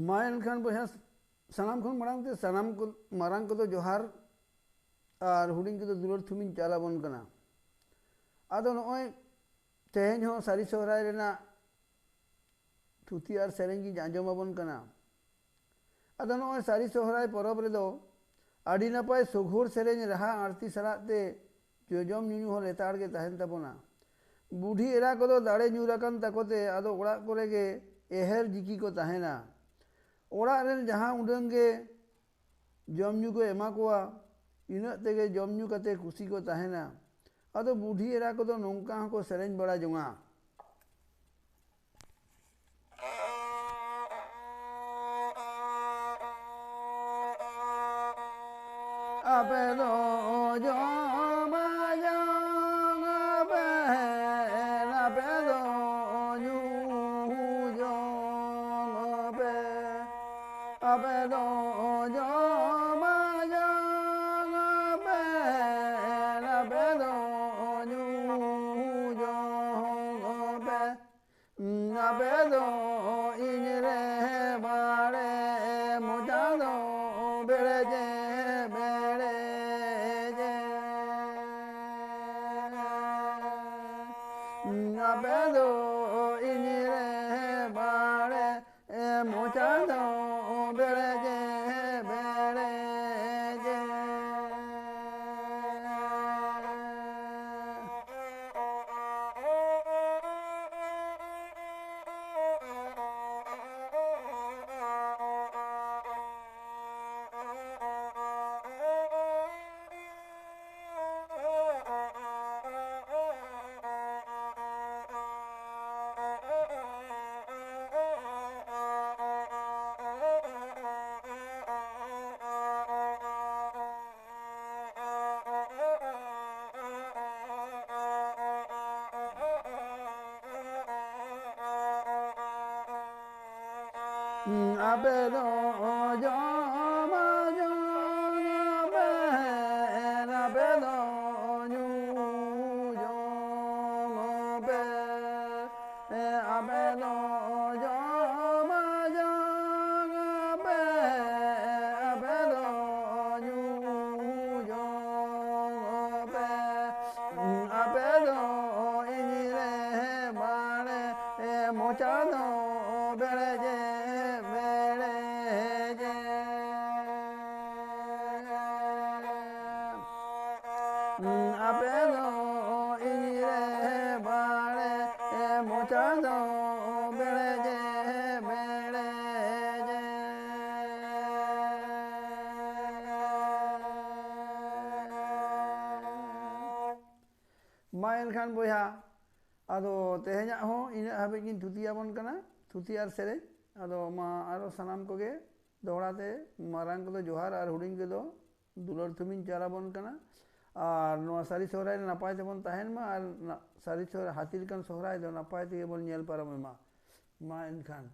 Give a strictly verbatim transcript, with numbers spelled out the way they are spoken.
ᱢᱟ ᱮᱱᱠᱷᱟᱱ ᱵᱚᱭᱦᱟ, ᱥᱟᱱᱟᱢ ᱠᱷᱚᱱ ᱢᱟᱲᱟᱝ ᱛᱮ ᱥᱟᱱᱟᱢ ᱠᱚ, ᱢᱟᱨᱟᱝ ᱠᱚᱫᱚ ᱡᱚᱦᱟᱨ ᱟᱨ ᱦᱩᱰᱤᱧ ᱠᱚᱫᱚ ᱫᱩᱞᱟᱹᱲ ᱛᱷᱩᱢᱤᱧ ᱪᱟᱞ ᱟᱵᱚᱱ ᱠᱟᱱᱟ᱾ ᱟᱫᱚ ᱱᱚᱜᱼᱚᱭ ᱛᱮᱦᱮᱧ ᱦᱚᱸ ᱥᱟᱹᱨᱤ ᱥᱚᱦᱨᱟᱭ ᱨᱮᱱᱟᱜ ᱛᱷᱩᱛᱤ ᱟᱨ ᱥᱮᱨᱮᱧ ᱜᱤᱧ ᱟᱸᱡᱚᱢ ᱟᱵᱚᱱ ᱠᱟᱱᱟ᱾ ᱟᱫᱚ ᱱᱚᱜᱼᱚᱭ ᱥᱟᱹᱨᱤ ᱥᱚᱦᱨᱟᱭ ᱯᱚᱨᱚᱵᱽ ᱨᱮᱫᱚ ᱟᱹᱰᱤ ᱱᱟᱯᱟᱭ ᱥᱚᱜᱷᱚᱨ ᱥᱮᱨᱮᱧ ᱨᱟᱦᱟ ᱟᱬᱛᱤ ᱥᱟᱞᱟᱜ ᱛᱮ ᱡᱚᱡᱚᱢ ᱧᱩᱧᱩ ᱦᱚᱸ ᱞᱮᱛᱟᱲ ᱜᱮ ᱛᱟᱦᱮᱱ ᱛᱟᱵᱚᱱᱟ᱾ ᱵᱩᱰᱷᱤ ᱮᱨᱟ ᱠᱚᱫᱚ ᱫᱟᱲᱮ ᱧᱩᱨ ᱟᱠᱟᱱ ᱛᱟᱠᱚ ᱛᱮ ᱟᱫᱚ ᱚᱲᱟᱜ ᱠᱚᱨᱮ ᱜᱮ ᱮᱦᱮᱨ ᱡᱤᱠᱤ ᱠᱚ ᱛᱟᱦᱮᱱᱟ᱾ ᱚᱲᱟᱜ ᱨᱮᱱ ᱡᱟᱦᱟᱸ ᱩᱰᱟᱹᱝ ᱜᱮ ᱡᱚᱢ ᱧᱩ ᱠᱚ ᱮᱢᱟ ᱠᱚᱣᱟ, ᱤᱱᱟᱹᱜ ᱛᱮᱜᱮ ᱡᱚᱢ ᱧᱩ ᱠᱟᱛᱮ ᱠᱩᱥᱤ ᱠᱚ ᱛᱟᱦᱮᱱᱟ᱾ ᱟᱫᱚ ᱵᱩᱰᱷᱤ ᱮᱨᱟ ᱠᱚᱫᱚ ᱱᱚᱝᱠᱟ ᱦᱚᱸᱠᱚ ᱥᱮᱨᱮᱧ ᱵᱟᱲᱟ ᱡᱚᱝᱟ᱾ ᱟᱯᱮ ᱫᱚ ᱡᱚᱢ ᱡᱚᱝ ᱯᱮ, ᱟᱯᱮ ᱫᱚ ᱧᱩ ᱡᱚᱝ ᱯᱮ, ᱟᱯᱮ ᱫᱚ ᱡᱚᱢ ᱡᱚᱝ ᱯᱮ, ᱟᱯᱮ ᱫᱚ ᱧᱩ ᱡᱚᱝ ᱯᱮ᱾ ᱟᱯᱮ ᱫᱚ ᱤᱧ ᱨᱮ ᱵᱟᱲᱮ ᱢᱚᱪᱟ ᱫᱚ ᱵᱮᱲᱮᱡᱮ ᱵᱮᱲᱮᱡᱮ᱾ ᱟᱯᱮ ᱫᱚ ᱤᱧ ᱨᱮ ᱵᱟᱲᱮ ᱢᱚᱪᱟ ᱫᱚ ᱵᱮᱲᱮᱡᱮ ᱵᱮᱲᱮᱡᱮ᱾ ᱟᱯᱮ ᱫᱚ ᱡᱚᱢ ᱡᱚᱝ ᱯᱮ, ᱟᱯᱮ ᱫᱚ ᱧᱩ ᱡᱚᱝ ᱯᱮ, ᱟᱯᱮ ᱫᱚ ᱡᱚᱢ ᱡᱚᱝ ᱫᱚ ᱵᱮᱲᱮᱡᱮ, ᱵᱮᱲᱮᱡᱮ᱾ ᱟᱯᱮ ᱫᱚ ᱤᱧ ᱨᱮ ᱵᱟᱲᱮ, ᱢᱚᱪᱟ ᱫᱚ ᱵᱮᱲᱮᱡᱮ, ᱵᱮᱲᱮᱡᱮ᱾ ᱢᱟ ᱮᱱᱠᱷᱟᱱ ᱵᱚᱭᱦᱟ, ᱟᱫᱚ ᱛᱮᱦᱮᱧᱟᱜ ᱦᱚᱸ ᱤᱱᱟᱹᱜ ᱦᱟᱹᱵᱤᱡ ᱜᱤᱧ ᱛᱷᱩᱛᱤᱭᱟᱵᱚᱱ ᱠᱟᱱᱟ, ᱛᱷᱩᱛᱤ ᱟᱨ ᱥᱮᱨᱮᱧ᱾ ᱟᱫᱚ ᱢᱟ ᱟᱨᱚ ᱥᱟᱱᱟᱢ ᱠᱚᱜᱮ ᱫᱚᱦᱲᱟ ᱛᱮ ᱢᱟᱨᱟᱝ ᱠᱚᱫᱚ ᱡᱚᱦᱟᱨ ᱟᱨ ᱦᱩᱰᱤᱧ ᱠᱚᱫᱚ ᱫᱩᱞᱟᱹᱲ ᱛᱷᱩᱢᱤᱧ ᱪᱟᱞ ᱟᱵᱚᱱ ᱠᱟᱱᱟ᱾ ᱟᱨ ᱱᱚᱣᱟ ᱥᱟᱹᱨᱤ ᱥᱚᱦᱨᱟᱭ ᱨᱮ ᱱᱟᱯᱟᱭ ᱛᱮᱵᱚᱱ ᱛᱟᱦᱮᱱ ᱢᱟ ᱟᱨ ᱱᱟ-, ᱥᱟᱹᱨᱤ ᱥᱚᱦᱨᱟᱭ, ᱦᱟᱹᱛᱤ ᱞᱮᱠᱟᱱ ᱥᱚᱦᱨᱟᱭ ᱫᱚ ᱱᱟᱯᱟᱭ ᱛᱮᱜᱮ ᱵᱚᱱ ᱧᱮᱞ ᱯᱟᱨᱚᱢ ᱢᱟ᱾ ᱢᱟ ᱮᱱᱠᱷᱟᱱ᱾